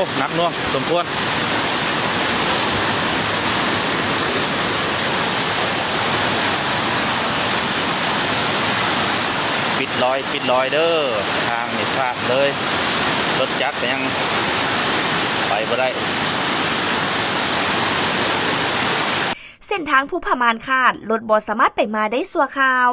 ໂອ້ ໜັກໜ່ວງສົມຄວນ. ປິດລອຍ ປິດລອຍເດີ້ ທາງນີ້ຂາດເລີຍ ລົດຈັກກໍຍັງໄປບໍ່ໄດ້. ເສັ້ນທາງພູຜາມ່ານຂາດ, ລົດບໍ່ສາມາດໄປມາໄດ້ຊົ່ວຄາວ.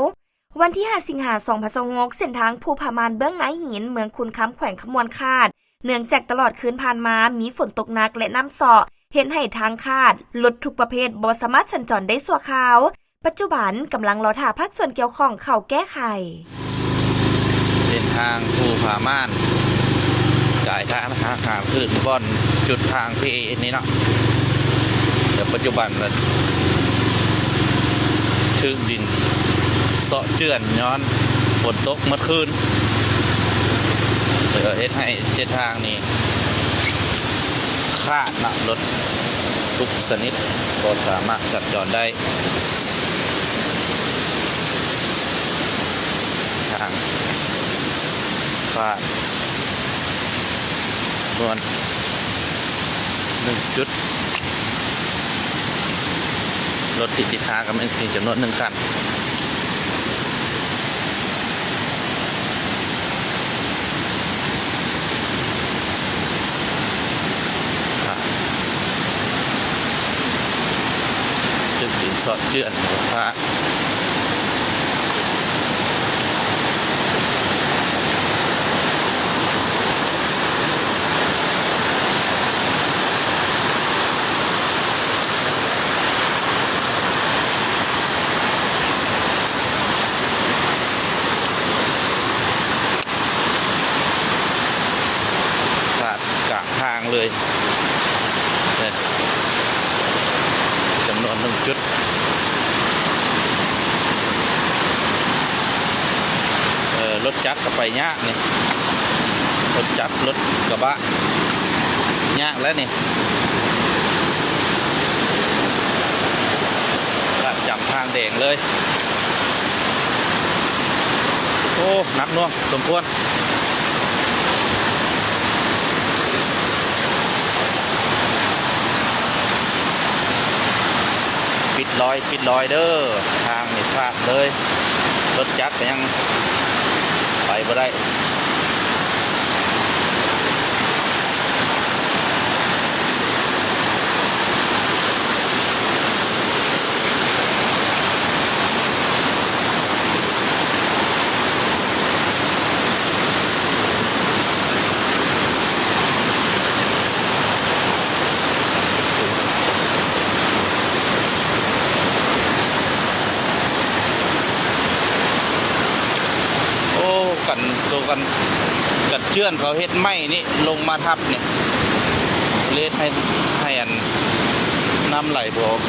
ວັນທີຫ້າ ສິງຫາ ສອງພັນຊາວຫົກ ເສັ້ນທາງພູຜາມ່ານເບື້ອງນາຫີນ ເມືອງຄຸນຄຳ ແຂວງຄຳມ່ວນຂາດ ເນື່ອງຈາກຕະຫຼອດຄືນຜ່ານມາມີຝົນຕົກໜັກ ແລະ ນ້ຳເຊາະ ເຮັດໃຫ້ທາງຂາດ, ລົດທຸກປະເພດບໍ່ສາມາດສັນຈອນໄດ້ຊົ່ວຄາວ. ປັດຈຸບັນກຳລັງລໍຖ້າພາກສ່ວນກ່ຽວຂ້ອງເຂົ້າແກ້ໄຂ. ເສັ້ນທາງພູຜາມ່ານ ກາຍທາງຫາ ຫາຄືນບ່ອນຈຸດທາງພີເອັສນີ້ເນາະ ແຕ່ປັດຈຸບັນລະຖືກດິນເຊາະເຈື່ອນຍ້ອນຝົນຕົກໝົດຄືນ ເຮັດໃຫ້ເສັ້ນທາງນີ້ຂາດເນາະ ລົດທຸກຊະນິດບໍ່ສາມາດສັນຈອນໄດ້. ທາງຂາດຈຳນວນໜຶ່ງຈຸດ ລົດຕິດຕິດຄາກໍແມ່ນເປັນຈຳນວນໜຶ່ງຄັນ. ຖືກດິນເຊາະເຈື່ອນ ຂາດກາງທາງເລີຍ ຈຳນວນໜຶ່ງຈຸດ. ເອີ ລົດຈັກກໍໄປຍາກນີ້ ລົດຈັກ ລົດກະບະ ຍາກແລ້ວນີ້ ຈຳທາງແດງເລີຍ. ໂອ້ ໜັກໜ່ວງສົມຄວນ. ປິດລອຍ ປິດລອຍເດີ້ ທາງນີ້ຂາດເລີຍ ລົດຈັກກໍຍັງໄປບໍ່ໄດ້. ໂອ້ ກັນ ໂຕກັນ ກັນເຈື່ອນເຂົາເຮັດໄມ້ນີ້ລົງມາທັບນີ້ ເຮັດໃຫ້ ໃຫ້ອັນ ນ້ຳໄຫຼບໍ່ອອກ.